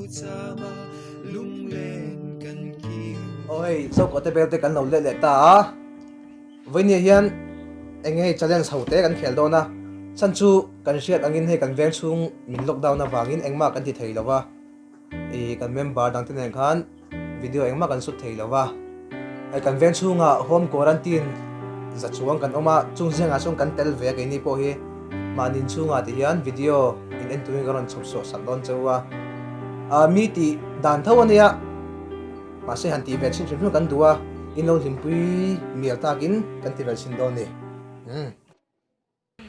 chama lunglen kan kiu. Aw hei Zokaw te bel te kan lo let leh ta a, vawinia hian eng hei challenge ho te kan khel dawn a, chhan chu kan hriat angin hei kan veng chhung min lockdown avangin engmah kan ti thei lo va, ih kan member dang te nen khan Video engmah kan sut thei lo va, hei kan veng chhungah home quarantine za chuang kan awm a, chung zingah chuan kan tel ve a keini pawh hi mahni inchhungah ti hian video in en turin ka rawn chhawp chhuah sak dawn cheu a, ah mi tih dan tho a nia, mahse han tih ve chhin hrim hrim kan duh a, in lo hlimpui mial takin kan ti ve chhin dawn a ni. Umm.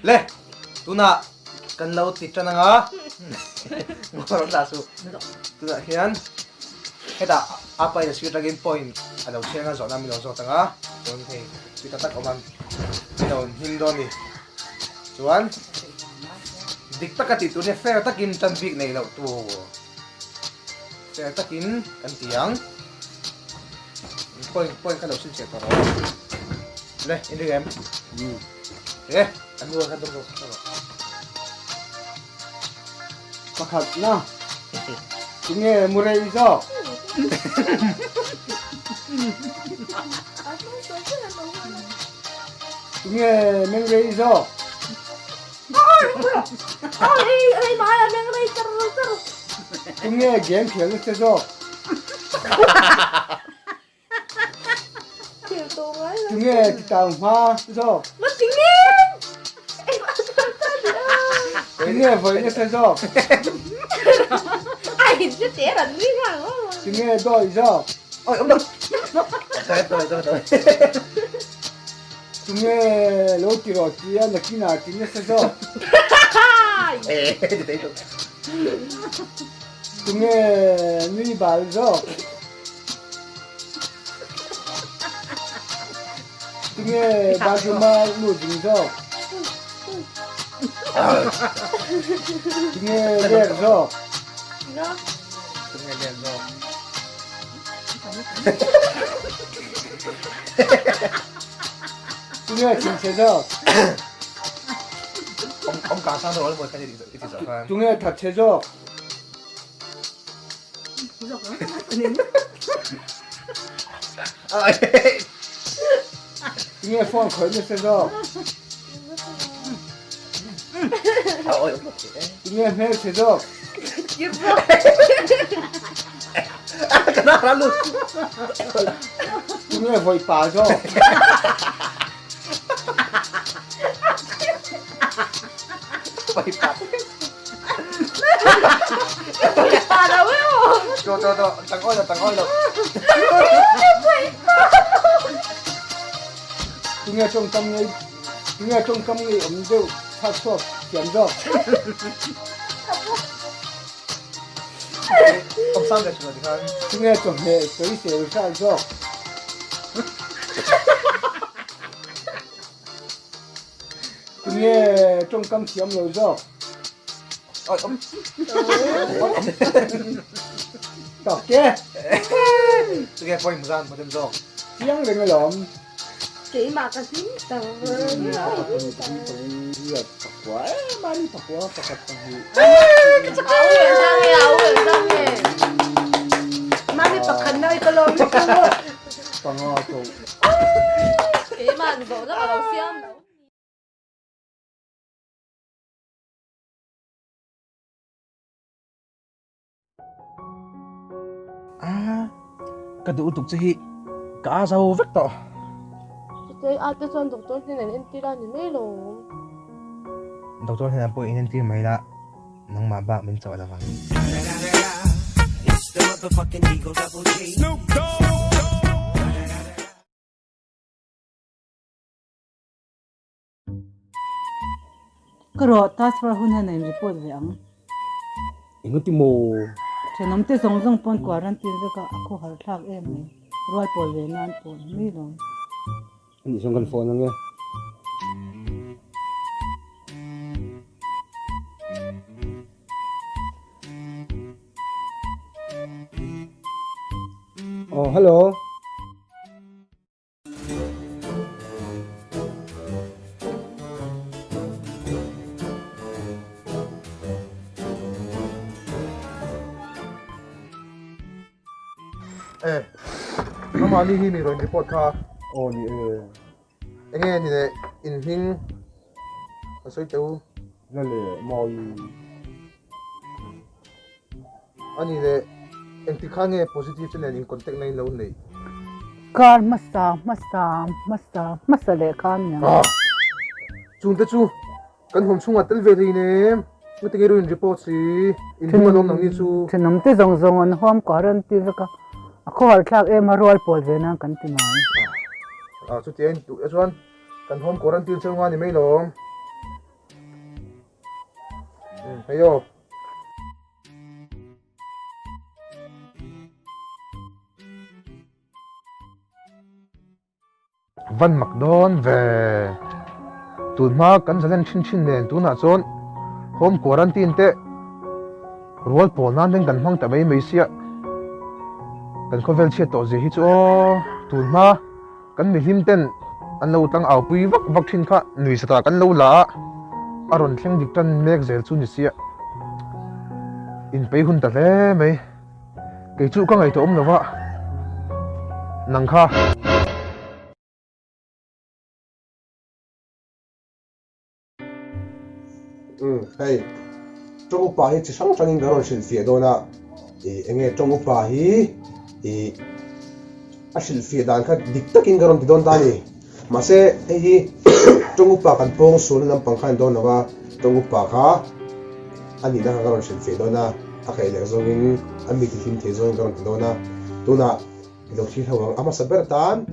Le, tunah kan lo ti tan anga, rawn dah suh. Tunah hian hetah a pain a sir atangin point a lo chheng a, zawhna min lo zawt anga, chuan hei tui tak tak awm a, min lo hnim dawn a ni. Chuan dik taka tih tur hi fair takin tan bik nei loh tur, fair takin kan ti ang. Point point kha lo chhinchhiah tawh rawh. Le, in ring em? E, an nu kha dawm dawm rawh. Pakhat na. Tinge murei zawk. Tinge mengrei zawk. Tunge game khel nasa zawk? Tunge titau hma zawk? Tunge vawi nasa zawk? Tunge dawi zawk? Tunge lo ti rawh tia nakinah ti nasa zawk. Tunge nui bal zawk. Tunge bathroom-a lut ding zawk. Tunge lek zawk. Tunge lek zawk. Tunge thinchhe zawk? Awm kang sang deuh mawi khan i ti zawh khan. Tunge thatchhe zawk? Tunge phone khawih nasa zawk? Tunge hmelchhe zawk? Tunge vawi pa zawk? Tunge tawngkam ngei Tunge tawngkam ngei awm deuh thlak chhuak thiam zawk? Tunge chawhmeh sawisel hrat zawk? Tunge tawngkam thiam lo zawk? Tak e! Tunge point zan hmu dem zawk? Chiang reng alawm. Keimah ka hlim tak Keimah zawhna ka lo siam lo. A ka duh lutuk che hi ka a zo vek tawh. Chutei a te chuan doctor hnen an entir a ni mai lo. Doctor hnenah pawh in entir mai la nangmah bak min chauh lovang. Ka rawh task force hun hian a in report ve ang. Engati maw? Thenawm te zawng zawng pawn quarantine vek a, a khawhar thlak em mai. Rual pawl ve nan pawh ni mai lo. Anih chuan kan phone ange. Oh, hello. E, amahni hi mi rawn report kha. Aw ni e. Enge ni leh in hming ka sawi teh u. La le mawi. Ani leh engti kha nge positive te nen in contact na in lo neih? Kar hmasa hmasa hmasa hmasa leh kha nia. Ah! Chungte chu Kan hawm chhungah tel ve thei nem. Ngati nge ruin report si. In hung alawm nangni chu. Thenawm te zawng zawng an huam quarantine vek a. A khawhar thlak em a rual pawl ve nan kan ti mai. Ah chuti a intuh te chuan kan home quarantine cheu nga ni mai lawm. Hei aw. Van mak dawn ve. Tun hma kan zalen thin thin nen tunah chuan home quarantine te rual pawl nan ten kan hmang ta mai mai sia. Kan khawvel chhiat tawh zia hi chu aw tun hma kan mihlim ten an lo tlang au pui vak vak thin kha nui satah kan lo la a, a rawn thleng dik tan mek zel chu ni sia. Inpeihun ta hle mai. Kei chu ka ngaihtuah awm lo va, nang kha. Umm hei tawng upa hi chi hrang hrangin ka rawn hrilhfiah dawn a, ih enge tawng upa hi ih a hrilhfiah dan kha dik takin ka rawn ti dawn ta a ni. Mahse hei hi tawng upa kan pawng sualna lampang kha a ni dawn lo va, tawng upa kha a nihna kha ka rawn hrilhfiah dawn a, a kaih leh zawngin a mi tihlim thei zawngin ka rawn ti dawn a, tunah i lo thlir ho ang a hmasa ber tan.